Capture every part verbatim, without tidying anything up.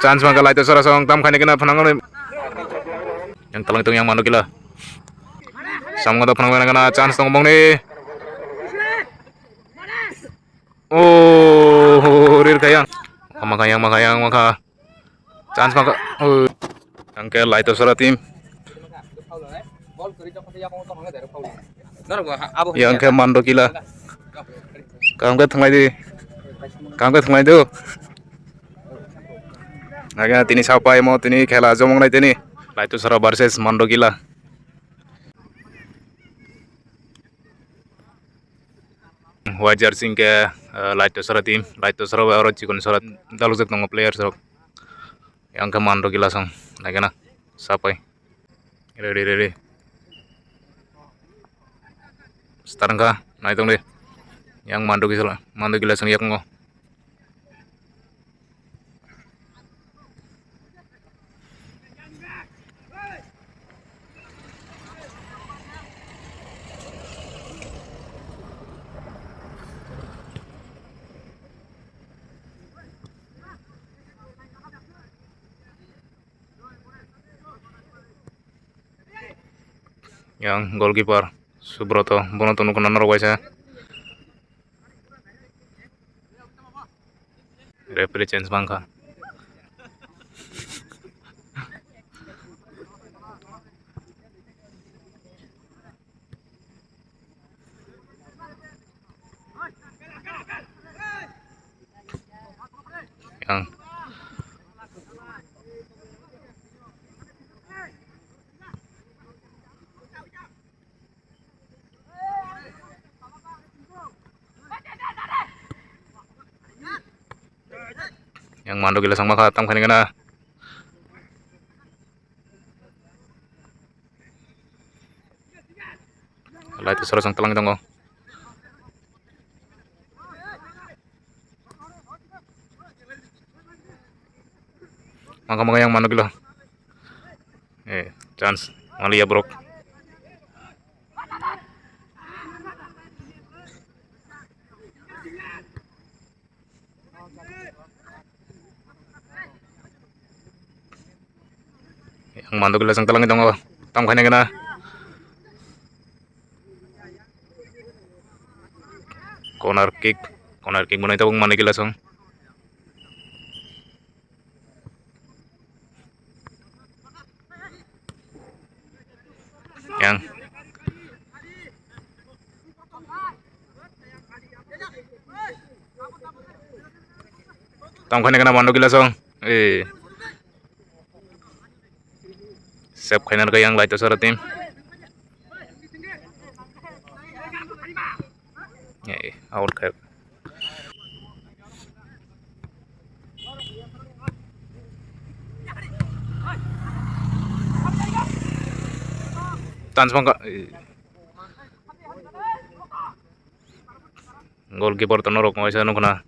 Chance mangkha Laitasora song tam khaini kena phnangwi. Yang talang tong yang mano kila. Samgo da phnangwi nangkana chance tong bongni. Oh, rir kayang. Makha yang, makha yang, makha. Chance makha. Oh. Yang ke Laitasora team. Yang ke Mando kila. Kam ke thanglai di. Kam ke thanglai di. Naga tini sapai mo tini khela jomong nai tini. Laitasora versus Mando kila. White jersey hwnkhe, eh, Laitasora team, Laitasora bai oro chikon sora dalojak tongo players rok. Yang khe Mando kila song, naikhe na, sapai. Ready, ready. Start wngkha, naitong di. Yang Mando kila, Mando kila song yakungo. Yang goalkeeper Subroto, bono tong nukna norok waisa. Referee change mankha. Yang. Yang Mando kila sangma kha, tam khaini gana. Laitasora song talang tongo. Mangka mangka yang Mando kila. Eh, chance. Maliya borok. Yang Mando kila song talang tongo. Tam khaini gana. Corner kick. Corner kick bunai tabuk Mando kila song. Yang. Tam khaini gana Mando kila song. Eh. Save khaina rwkha yang Laitasora team. Eh, out khai. Chance mankha. Goalkeeper to norok waisa nukna.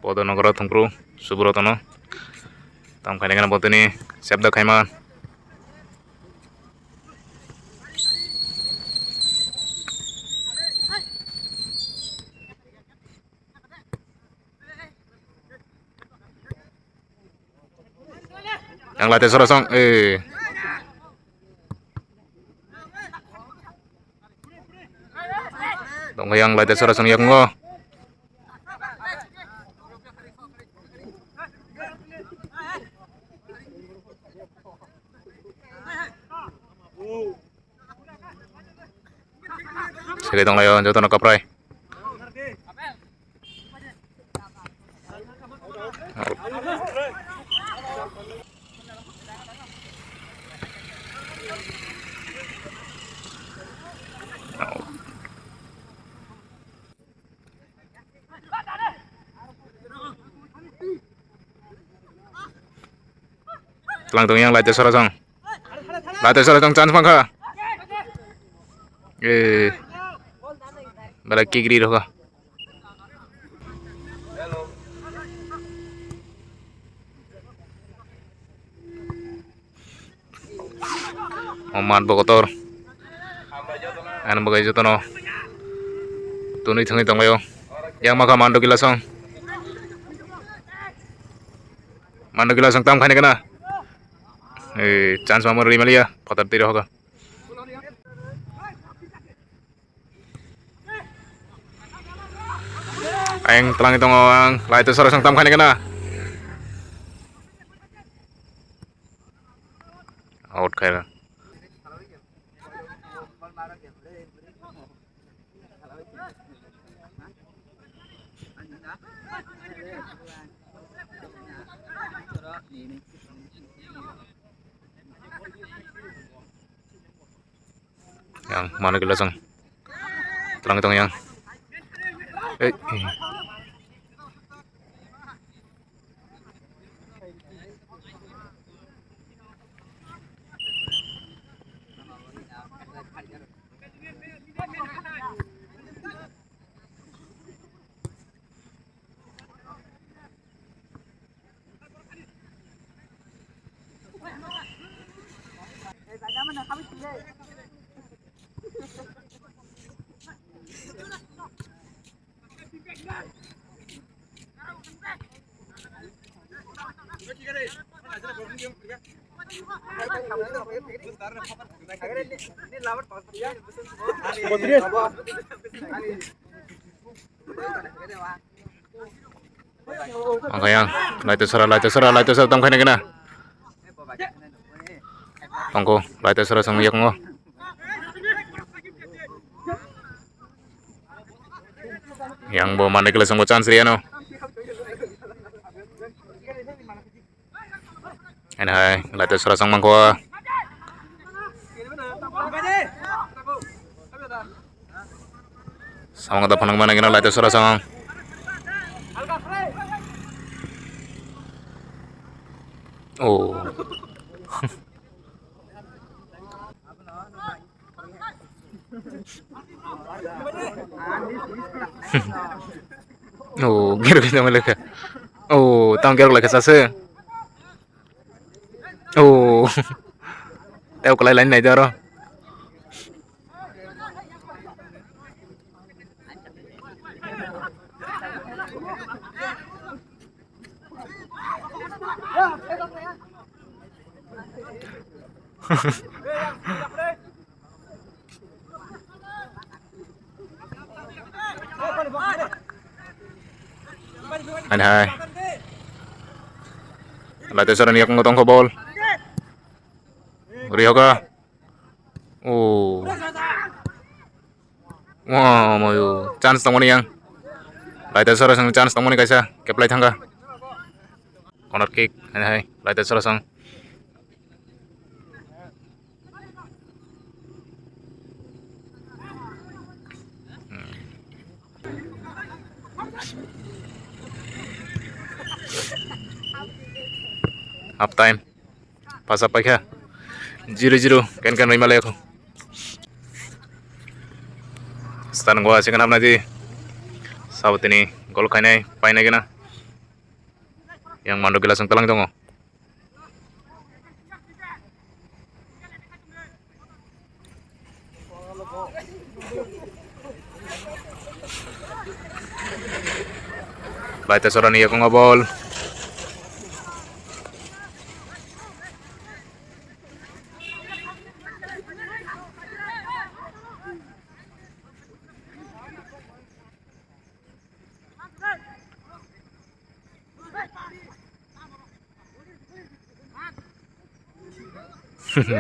Podo nokra thungphru Subrotono. Tam khaina gana botini save da khaima. Yang Laitasora song, eh. Tongkha yang Laitasora song yakungo. Sege tonglaio jotono kaprai. Tlang tong yang Laitasora song. Laitasora song chance mankha. Eh. Bala kigri roga. O mat bo kotor. Ani bagwi jotono twnwi thwngwi tonglaio. Yang maka Mando Gilasong. Mando Gilasong tam khaini kana. Eh, chance mamor rimaliya. Phatar tiro hoga. Ayang tlangi tongo ang. Laito Sora song tam khaini kana. Out khaira. Yang Mando Gilasong. Tlangi tong yang. Eh, eh. Ang kaya, Laito Sora, Laito Sora, Laito Sora, tong khaina kena. Tongko, Laito Sora song yakungo. Yang bo Mando Gilasong bo chance riano. Hai, Laito Sora song mangko. Samang da phunuk mana kena Laito Sora song. Oh. Oh, gerok tong lekha. Oh, tang gerok lekha sase. Oh. Teo kalai lain nai daro. Hai hai. Laito Sora ni yakungo tongkha bol. Uri hoka. Oh. Wah, mayo. Chance tongmani yang. Laito Sora song chance tongmani kaisa. Keplai thangka. Corner kick. Hai hai. Laito Sora song. Half time. Pasa paikha. Zero zero. Ken ken rima leko. Stan gua second half na di. Sabutini gol khainai painai gana. Yang Mando Gilasong talang tongo. Laito Sora ni yakungo bol.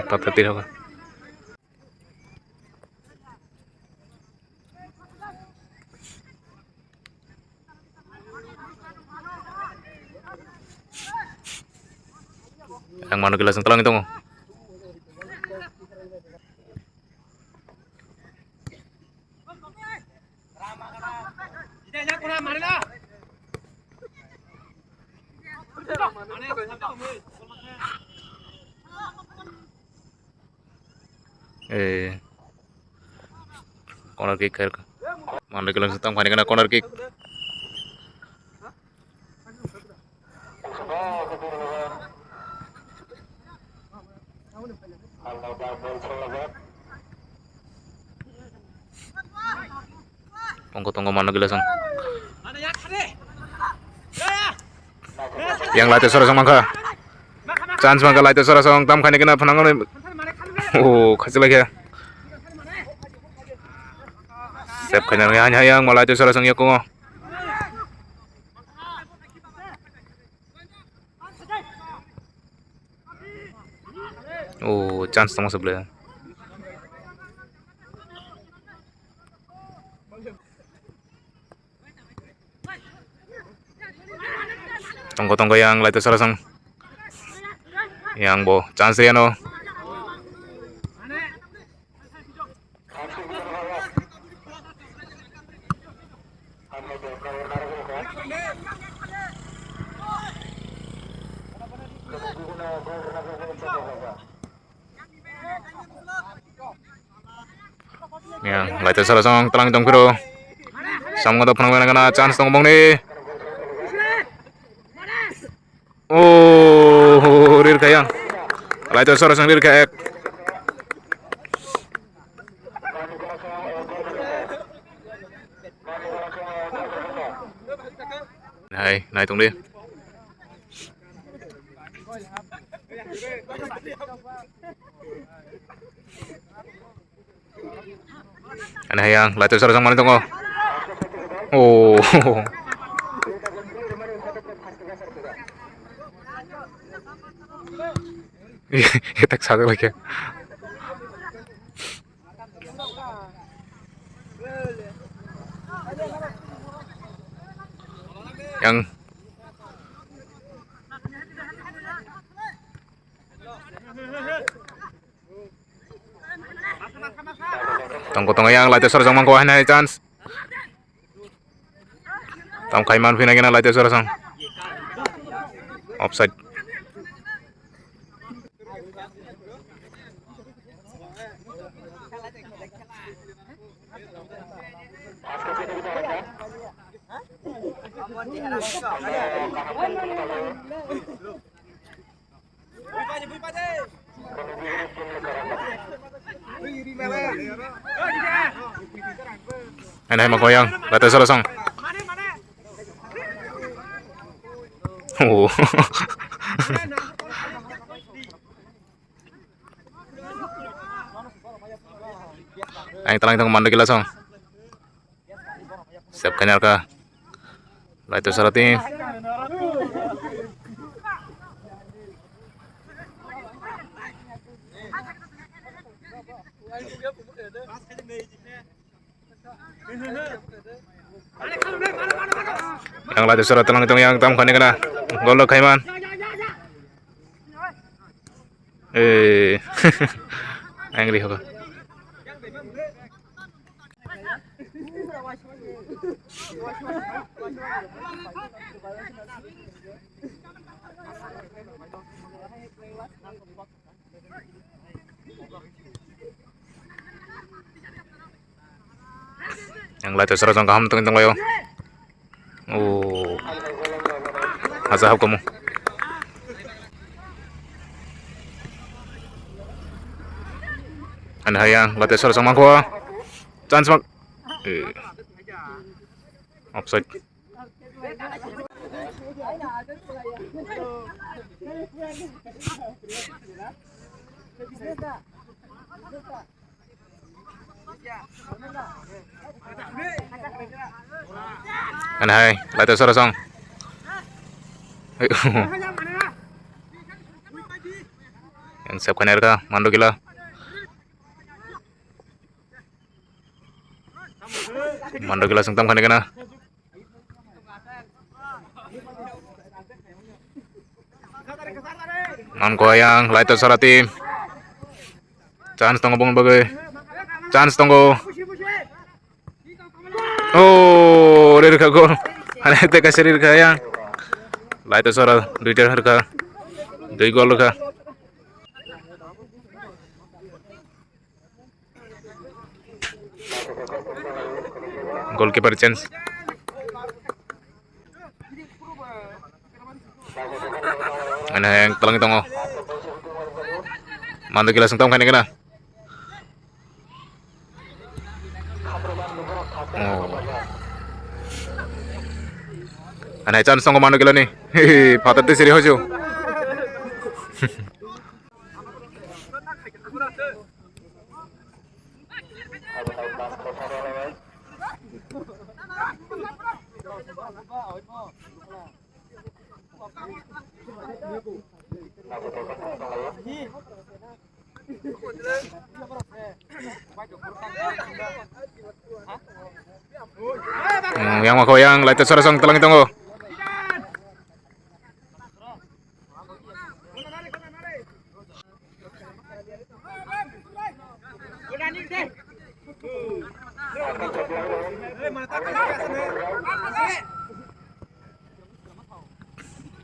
Pata tira ba. Yang Mando Gilasong talang tongo. Eh, corner kick khair. Mando Gilasong tang phani kana corner kick. Tongko tongko Mando Gilasong. Yang Laitasora song mankha. Chance mankha Laitasora song tam khaini kena phanang. Oh, khachilai khe. Sep khaina yang yang Laitasora song yakungo. Oh, chance tongma se ble. Tongko tongko yang Laitasora song. Yang bo chance riano. Ya, Laitasora song telang tong phiro. Samgo do phunang gana chance tong bongni. Oh, rir kha yang. Laitasora song rir kha ek. Hai, nai tong di. Ani hai yang Laitasora song mani tongo. Oh. Etak sadok lagi. Yang tongko tongko yang Laitasora song mangko hai nai chance. Tam khai man phina kena Laitasora song. Offside. Ani hai ma koyang, Laitasora song. Oh. Ang talang tong Mandukila song. Sep kanyar ka. Laitasora team. Yang Laitasora telang tong yang tam khani kana. Gol kaiman. Eh. Angry hoga. Yang Laitasora song kaham tong tong layo. Oh. Asa hap kamu. Ani hai yang Laitasora song mangko. Chance mak. Eh. Offside. Ani hai, Laitasora song. Yang sep khaner ka, Mandukila. Mandukila sung tam khani kana. Mangko yang Laitasora team. Chance tongo bongni bagwi. Chance tongo. Oh, rirkha gol. Hane te kaisa rirkha yang. Laitasora duita rirkha. Dui gol rikha. Goalkeeper change. Ani hai yang telang tongo. Mandukila sung tong khaini kana. Oh. Anai chance tongo mano gilani. Phatar twi siri hoju. Hmm, yang mako yang light sora song telangi tongo.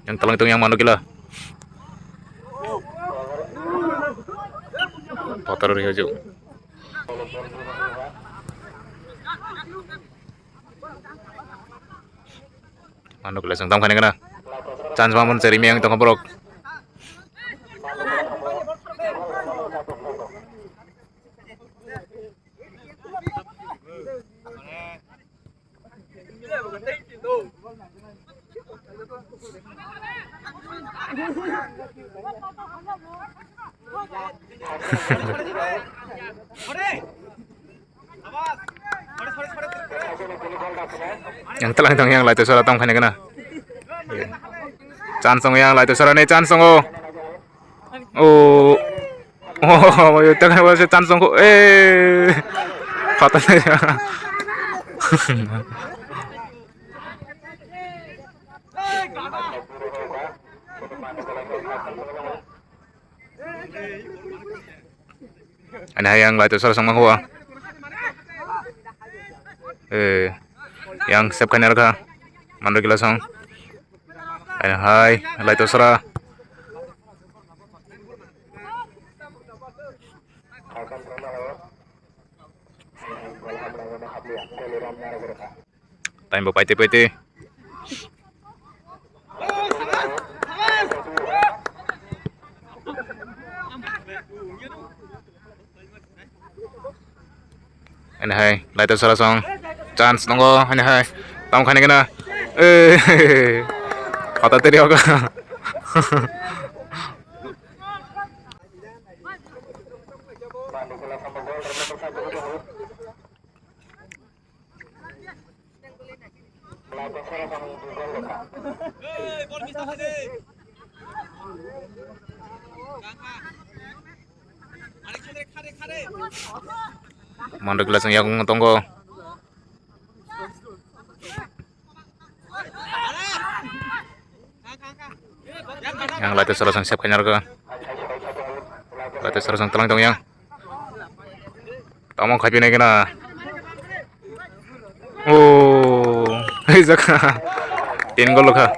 Yang telang itu yang manuk gila. Kotor nih, Uju. Manuk gila, sengtam khaini gana. Chance mamon seri meyang tongkha borok. Yang telang tong yang light sora tong khaini gana. Chance tong yang light sora ni chance tong o. Oh. Oh, yo, tengah wala se chance songko. Eh. Patah saya. Ani hai yang light sora song ma hua. Eh. Yang sep khaini rokha. Mandor gila song. Hai, hai, light sora. Time bo paite paite. Ani hai, light sora song. Chance nongo, ani hai. Tam khaini gana. Eh, kota teri oka. Mandor gila song yakung tongo. Yang light sora song sep khaini rokha. Light sora song telang tong yang. Tamo khai pinai kena. Oh, hai jaka. Tin gol kha.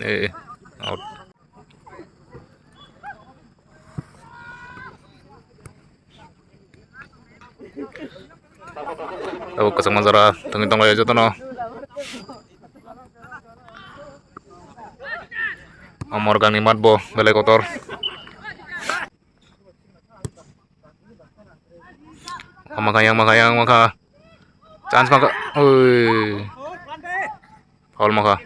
Eh, out. Tabuk kwchangma jora thwngwi tonglaio jotono. O Morgangni mat bo belai kotor. Makha yang makha yang makha. Chance makha. Oi. Foul makha.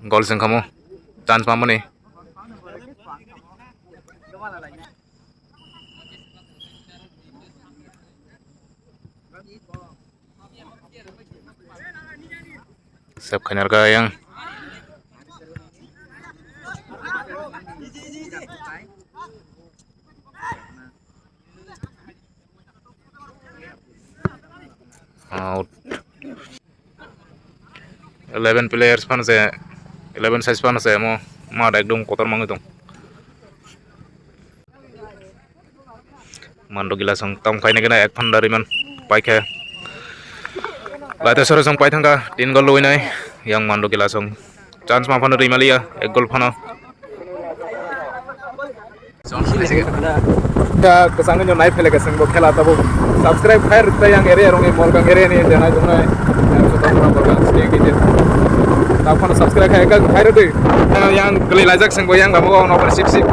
Goal sengkhamu. Chance mamani. Sep khainarkha yang. Out. Eleven players phano se, eleven size phano se mo mat ekdom kotor mangwi tong. Mando gilasong tam khaina gana ek phanda riman paikha. Laite sore song paithangka tin gol luinai yang Mando gilasong. Chance ma phano rimaliya ek gol phano. Ka kwchangno nai phele ka sengbo khela tabuk. Subscribe khai rwkta yang area rongni Morgang area ni denai dongnai. Yang Sotapura Morgang state ni. Ta phano subscribe khai ka khai rwdi. Yang kwlwi laijak sengbo yang lama o nokbar sip sip.